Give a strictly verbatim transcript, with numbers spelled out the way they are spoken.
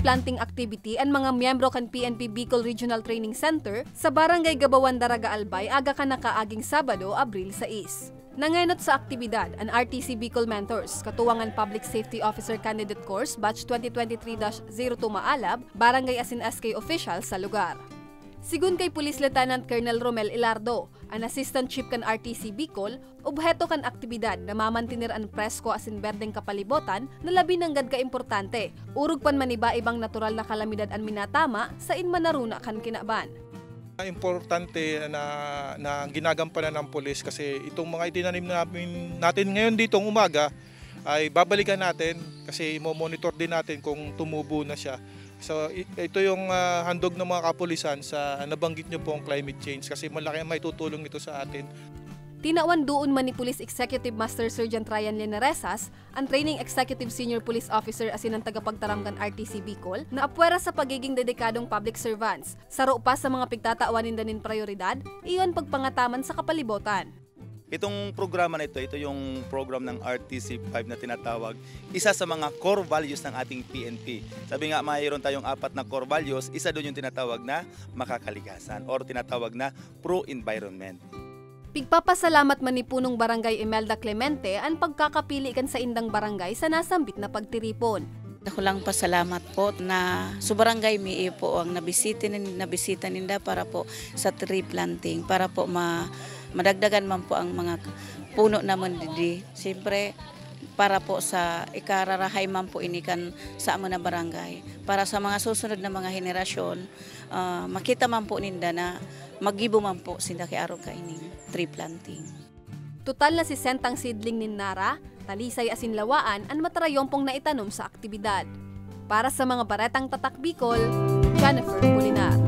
planting activity an mga miyembro kan P N P Bicol Regional Training Center sa Barangay Gabawan, Daraga, Albay, aga kan nakaaging Sabado, Abril sais. Nangenot sa aktibidad an R T C Bicol Mentors, katuwang an Public Safety Officer Candidate Course, Batch twenty twenty-three dash zero two Maalab, barangay asin S K official sa lugar. Sigon kay Police Lieutenant Colonel Romel Ilardo, an Assistant Chief kan R T C Bicol, obheto kan aktibidad na mamantener an presko asin berdeng kapalibotan na labi nanggad kaimportante, orog pan maniba-ibang natural na kalamidad an minatama sain manaruna kan kinaban. Importante na, na ginagampanan ng pulis kasi itong mga itinanim namin, natin ngayon ditong umaga ay babalikan natin kasi mo-monitor din natin kung tumubo na siya. So i- ito yung ah, handog ng mga kapulisan sa nabanggit nyo pong climate change kasi malaki ang maitutulong nito sa atin. Tinawan doon man ni Police Executive Master Sergeant Ryan Lenaresas, ang Training Executive Senior Police Officer asin ang tagapagtaram kan R T C Bicol, na apwera sa pagiging dedikadong public servants. Saro pa sa mga pigtatawan ninda nin prayoridad, iyo an pagpangataman sa kapalibotan. Itong programa na ito, ito yung program ng R T C five na tinatawag, isa sa mga core values ng ating P N P. Sabi nga, mayroon tayong apat na core values, isa doon yung tinatawag na makakaligasan or tinatawag na pro-environment. Pigpapasalamat man ni Punong Barangay Imelda Clemente an pagkakapili kan saindang barangay sa nasambit na pagtiripon. Dakulang pasalamat po na sa barangay mi iyo po ang nabisita, nin- nabisita ninda para po sa tree planting, para po ma, madagdagan man po ang mga puno naman didi. Siyempre, para po sa ikararahay man po ini kan sa amo na barangay. Para sa mga susunod na mga henerasyon, ah, makita man po ninda na magibo man po sinda ki arog kaining tree planting. Total na sesentang seedling nin nara, talisay asin lawaan an matarayompong naitanom sa aktibidad. Para sa mga Baretang Tatak Bicol, Jennifer Molinar.